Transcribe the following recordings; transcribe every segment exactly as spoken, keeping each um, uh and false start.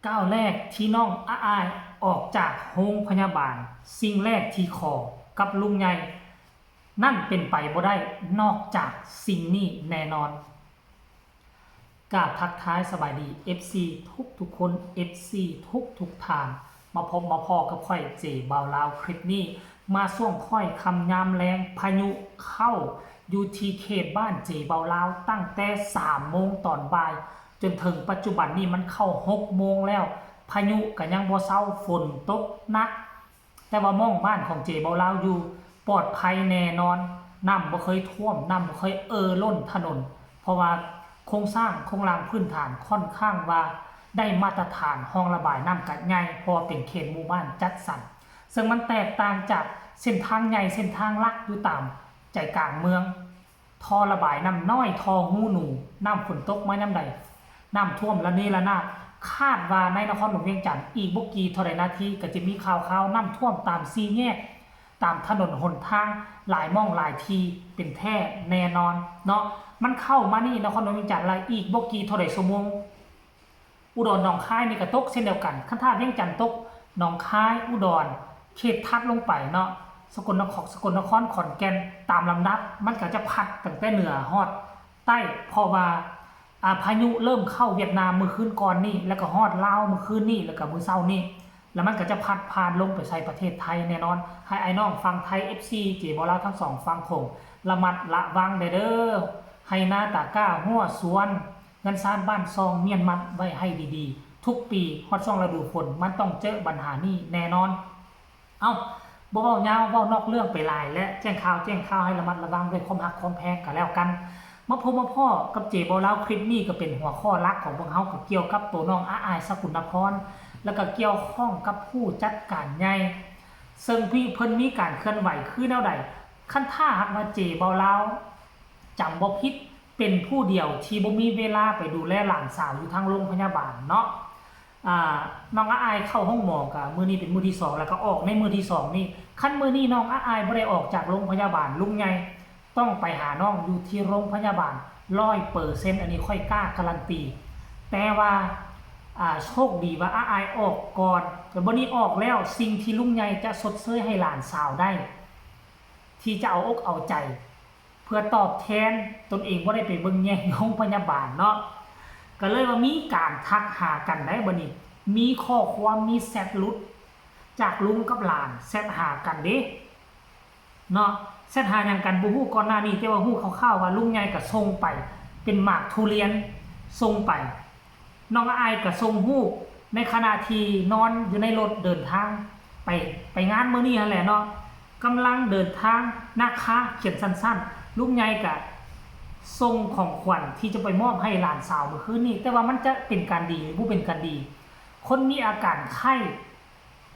ก้าวแรกที่น้องอ้ายออกจากโฮงพยาบาล สิ่งแรกที่ขอกับลุงใหญ่ นั่นเป็นไปบ่ได้นอกจากสิ่งนี้แน่นอน กราบทักทายสบายดี เอฟซี ทุกทุกๆคน เอฟซี ทุกทุกๆท่าน มาพบมาพ้อกับข้อยเจบ่าวลาว คลิปนี้มาช่วงค่อยค่ำยามแลง พายุเข้าอยู่ที่เขตบ้านเจบ่าวลาว ตั้งแต่สามโมงตอนบ่าย จนถึงปัจจุบันนี้มันเข้าหกโมงแล้ว พายุก็ยังบ่เซา ฝนตกหนัก แต่ว่าหม่องบ้านของเจบ่าวลาวอยู่ปลอดภัยแน่นอน น้ำบ่เคยท่วม น้ำบ่เคยเอ่อล้นถนน เพราะว่าโครงสร้างโครงร่างพื้นฐานค่อนข้างว่าได้มาตรฐาน ร่องระบายน้ำก็ใหญ่ เพราะว่าเป็นเขตหมู่บ้านจัดสรร ซึ่งมันแตกต่างจากเส้นทางใหญ่เส้นทางหลักอยู่ตามใจกลางเมือง ท่อระบายน้ำน้อย ท่อฮูหนู น้ำฝนตกมายามใด น้ำท่วมระเนระนาด คาดว่าในนครหลวงเวียงจันทน์อีกบ่กี่เท่าใดนาทีก็จะมีข่าวๆน้ำท่วมตามสี่แยก ตามถนนหนทางหลายหม่องหลายที่เป็นแท้แน่นอนเนาะ มันเข้ามานี่นครหลวงเวียงจันทน์ละอีกบ่กี่เท่าใดชั่วโมง อุดรหนองคายนี่ก็ตกเช่นเดียวกัน คันถ้าเวียงจันทน์ตก หนองคาย อุดร เขตถัดลงไปเนาะ สกลนคร สกลนคร ขอนแก่น ตามลำดับ มันก็จะพัดตั้งแต่เหนือฮอดใต้ เพราะว่า อ่า พายุเริ่มเข้าเวียดนามมื้อคืนก่อนนี่ แล้วก็ฮอดลาวมื้อคืนนี่ แล้วก็มื้อเช้านี่ แล้วมันก็จะพัดผ่านลงไปใส่ประเทศไทยแน่นอน ให้อ้ายน้องฝั่งไทย เอฟซี เจบ่าวลาวทั้งสองฝั่งโขง ระมัดระวังเด้อ ไฮ่นาตากร้า รั้วสวน เฮือนซานบ้านช่อง เมียนมัดไว้ให้ดีๆ ทุกปีฮอดช่วงฤดูฝน มันต้องเจอปัญหานี้แน่นอน เอ้า บ่เว้ายาว เว้านอกเรื่องไปหลาย และแจ้งข่าว แจ้งข่าวให้ระมัดระวังด้วยความฮักความแพงก็แล้วกัน มาพบมาพ้อกับเจบ่าวลาว คลิปนี้ก็เป็นหัวข้อหลักของพวกเฮา ก็เกี่ยวกับตัวน้องอ้าย สกุลนพร แล้วก็เกี่ยวข้องกับผู้จัดการใหญ่ ซึ่งพี่เพิ่นมีการเคลื่อนไหวคือแนวใด คันถ้าหากว่าเจบ่าวลาว จำบ่ผิด เป็นผู้เดียวที่บ่มีเวลาไปดูแลหลานสาวอยู่ทางโรงพยาบาลเนาะ อ่า น้องอ้ายเข้าห้องหมอกะมื้อนี้เป็นมื้อที่สอง แล้วก็ออกในมื้อที่สองนี่ คันมื้อนี้น้องอ้ายบ่ได้ออกจากโรงพยาบาล ลุงใหญ่ต้องไปหาน้องอยู่ที่โรงพยาบาลร้อยเปอร์เซ็นต์ อันนี้ข้อยกล้าการันตี แต่ว่า อ่า โชคดีว่าอ้ายออกก่อน แต่บัดนี้ออกแล้ว สิ่งที่ลุงใหญ่จะชดเชยให้หลานสาวได้ ที่จะเอาอกเอาใจ เพื่อตอบแทนตนเองบ่ได้ไปเบิ่งแยงโรงพยาบาลเนาะ ก็เลยว่ามีการทักหากันได้บัดนี้ มีข้อความ มีแชตหลุด จากลุงกับหลานแชตหากันเด้ เนาะ แชตหาหยังกันบ่ฮู้ก่อนหน้านี้ แต่ว่าฮู้คร่าวๆว่าลุงใหญ่ก็ส่งไป เป็นหมากทุเรียนส่งไป น้องอ้ายก็ส่งฮูป ในขณะที่นอนอยู่ในรถเดินทางไป ไปงานมื้อนี้หั้นแหละเนาะ กำลังเดินทางนะคะ เขียนสั้นๆ ลุงใหญ่ก็ส่งของขวัญที่จะไปมอบให้หลานสาวมื้อคืนนี้ แต่ว่ามันจะเป็นการดีหรือบ่เป็นการดี คนมีอาการไข้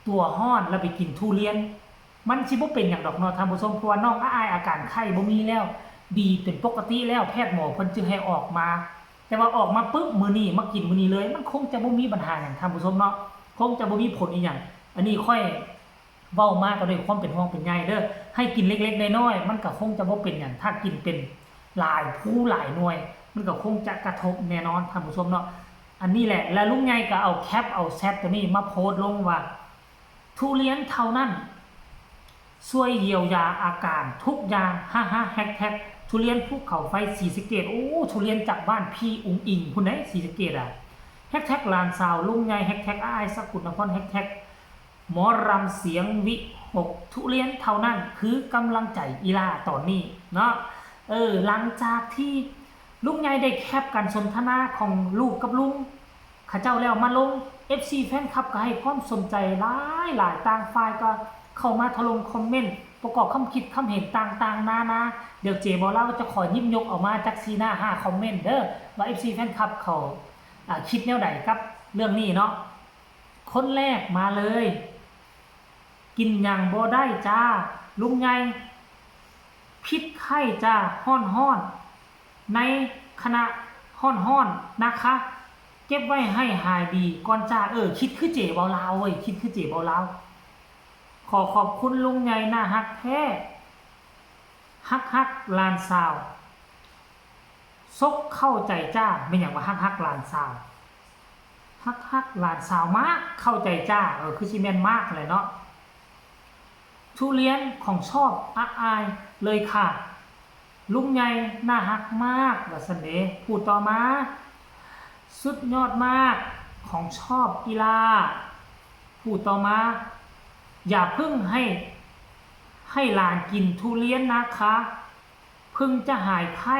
ตัวร้อนแล้วไปกินทุเรียน มันสิบ่เป็นหยังดอกเนาะท่านผู้ชม เพราะว่าน้องอ้ายอาการไข้บ่มีแล้ว ดีเป็นปกติแล้ว แพทย์หมอเพิ่นจึงให้ออกมา แต่ว่าออกมาปึ๊บมื้อนี้มากินมื้อนี้เลย มันคงจะบ่มีปัญหาหยังท่านผู้ชมเนาะ คงจะบ่มีผลอีหยัง อันนี้ข้อยเว้ามาก็ด้วยความเป็นห่วงเป็นใยเด้อ ให้กินเล็กๆน้อยๆ มันก็คงจะบ่เป็นหยัง ถ้ากินเป็นหลายภูหลายหน่วย มันก็คงจะกระทบแน่นอนท่านผู้ชมเนาะ อันนี้แหละ แล้วลุงใหญ่ก็เอาแคปเอาแชตตัวนี้มาโพสต์ลงว่า ทุเรียนเท่านั้น ช่วยเยียวยาอาการทุกอย่าง ฮ่าฮ่า แฮชแท็กทุเรียนภูเขาไฟศรีสะเกษ โอ้ ทุเรียนจากบ้านพี่อุ๋งอิ๋งพุ้นเด้ ศรีสะเกษอะ แฮชแท็กหลานสาวลุงใหญ่ แฮชแท็กอ้ายสกุลนพร แฮชแท็กหมอรำเสียงวิหก ทุเรียนเท่านั้นคือกำลังใจอีหล่าตอนนี้เนาะ เออ หลังจากที่ลุงใหญ่ได้แคปการสนทนาของลูกกับลุง เขาเจ้าแล้วมาลง เอฟซี แฟนคลับก็ให้ความสนใจหลายหลาย ต่างฝ่ายก็เข้ามาถล่มคอมเมนต์ ประกอบความคิดความเห็นต่างๆนานา เดี๋ยวเจบ่าวลาวจะขอหยิบยกออกมาจักสี่หน้าห้าคอมเมนต์เด้อ ว่า เอฟซี แฟนคลับเขา อ่า คิดแนวใดกับเรื่องนี้เนาะ คนแรกมาเลย กินหยังบ่ได้จ้า ลุงใหญ่ พิษไข้จ้า ฮ้อนๆ ในขณะฮ้อนๆ นะคะ เก็บไว้ให้หายดีก่อนจ้า เออ คิดคือเจบ่าวลาวเว้ย คิดคือเจบ่าวลาว ขอขอบคุณลุงใหญ่น่าฮักแท้ ฮักฮักหลานสาว ซกเข้าใจจ้า แม่นหยังว่าฮักฮักหลานสาว ฮักฮักหลานสาวมาก เข้าใจจ้า เออ คือสิแม่นมากเลยเนาะ ทุเรียนของชอบอ้ายเลยค่ะ ลุงใหญ่น่าฮักมาก ว่าซั่นเด้ ผู้ต่อมา สุดยอดมาก ของชอบอีหล่า ผู้ต่อมา อย่าเพิ่งให้ ให้หลานกินทุเรียนนะคะ เพิ่งจะหายไข้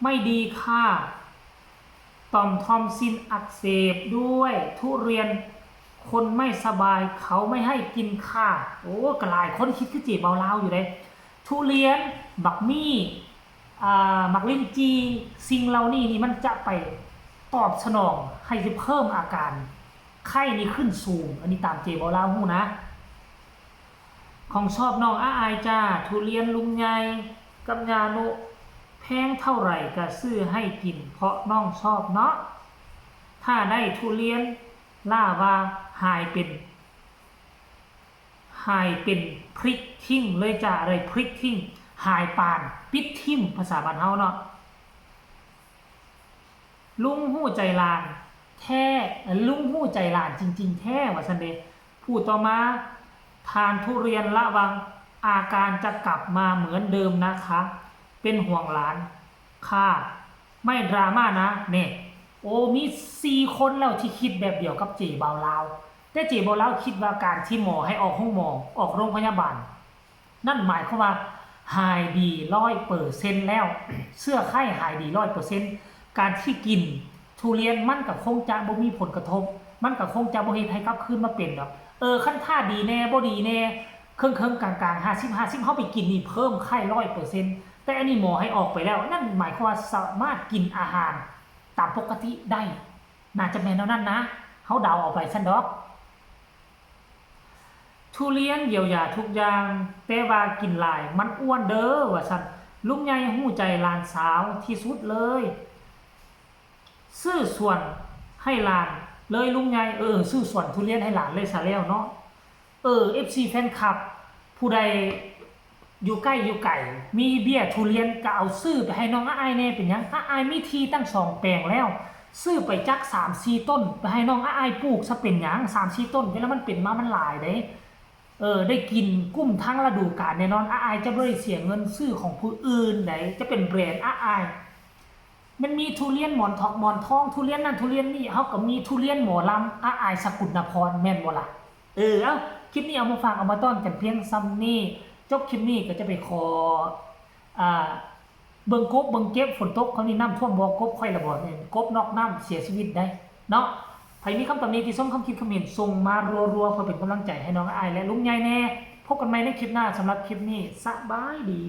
ไม่ดีค่ะ ต่อมทอนซิลอักเสบด้วย ทุเรียน คนไม่สบายเขาไม่ให้กินค่ะ โอ้ ก็หลายคนคิดคือเจ๊เบาลาวอยู่เด้ ทุเรียน บักมี่ อ่า หมากลิ้นจี่ สิ่งเหล่านี้นี่มันจะไปตอบสนองให้เพิ่มอาการไข้นี่ขึ้นสูง อันนี้ตามเจ๊เบาลาวฮู้นะ ของชอบน้องอ้ายจ้า ทุเรียนลุงใหญ่กับย่านุ แพงเท่าไหร่ก็ซื้อให้กิน เพราะน้องชอบเนาะ ถ้าได้ทุเรียนล่าว่าหายเป็น หายเป็นพริกทิ้งเลยจ้า อะไรพริกทิ้ง หายปานปิดทิ่ม ภาษาบ้านเฮาเนาะ ลุงฮู้ใจหลานแท้ ลุงฮู้ใจหลานจริงๆแท้ ว่าซั่นเด้ ผู้ต่อมา ทานทุเรียนระวัง อาการจะกลับมาเหมือนเดิมนะคะ เป็นห่วงหลานค่ะ ไม่ดราม่านะ เนี่ย โอ้ มีสี่คนแล้วที่คิดแบบเดียวกับเจ๊เบาลาว แต่เจ๊เบาลาวคิดว่าการที่หมอให้ออกห้องหมอ ออกโรงพยาบาล นั่นหมายความว่าหายดีร้อยเปอร์เซ็นต์แล้ว เชื้อไข้หายดีร้อยเปอร์เซ็นต์ การที่กินทุเรียนมันก็คงจะบ่มีผลกระทบ มันก็คงจะบ่เฮ็ดให้กลับคืนมาเป็นดอก เออ คันถ้าดีแน่บ่ดีแน่ เคิงๆ กลางๆ ห้าสิบ ห้าสิบ เฮาไปกินนี่เพิ่มไข้ร้อยเปอร์เซ็นต์ แต่อันนี้หมอให้ออกไปแล้ว นั่นหมายความว่าสามารถกินอาหารตามปกติได้ น่าจะแม่นแนวนั้นนะ เฮาเดาเอาไปซั่นดอก ทุเรียนเยียวยาทุกอย่าง แต่ว่ากินหลายมันอ้วนเด้อ ว่าซั่น ลุงใหญ่ฮู้ใจหลานสาวที่สุดเลย ซื้อสวนให้หลานเลยลุงใหญ่ เออ ซื้อสวนทุเรียนให้หลานเลยซะแล้วเนาะ เออ เอฟซี แฟนคลับ ผู้ใดอยู่ใกล้อยู่ไกล มีเบี้ยทุเรียนก็เอาซื้อไปให้น้องอ้ายแน่ เป็นหยัง อ้ายมีที่ตั้งสองแปลงแล้ว ซื้อไปจักสามสี่ต้น ไปให้น้องอ้ายปลูกซะเป็นหยัง สามสี่ต้น เวลามันเป็นมามันหลายเด้ เออ ได้กินกุ้มทั้งฤดูกาลแน่นอน อ้ายจะบ่ได้เสียเงินซื้อของผู้อื่นใด จะเป็นแบรนด์อ้าย มันมีทุเรียนหมอนทอกหมอนทอง ทุเรียนนั่นทุเรียนนี่ เฮาก็มีทุเรียนหมอลำ อ้ายสกุลนภรณ์ แม่นบ่ล่ะ เออ เอ้า คลิปนี้เอามาฝากเอามาต้อนกันเพียงส่ำนี้ จบคลิปนี้ก็จะไปขอ อ่า เบิ่งกบเบิ่งเก็บ ฝนตกเขานี่น้ำท่วมบ่ กบข้อยละบ่เนี่ย กบนอกน้ำเสียชีวิตได้เนาะ ใผมีคำตำหนิติชม คำคิดคำเห็นส่งมารัวๆ เพื่อเป็นกำลังใจให้น้องอ้ายและลุงใหญ่แน่ พบกันใหม่ในคลิปหน้า สำหรับคลิปนี้ สบายดี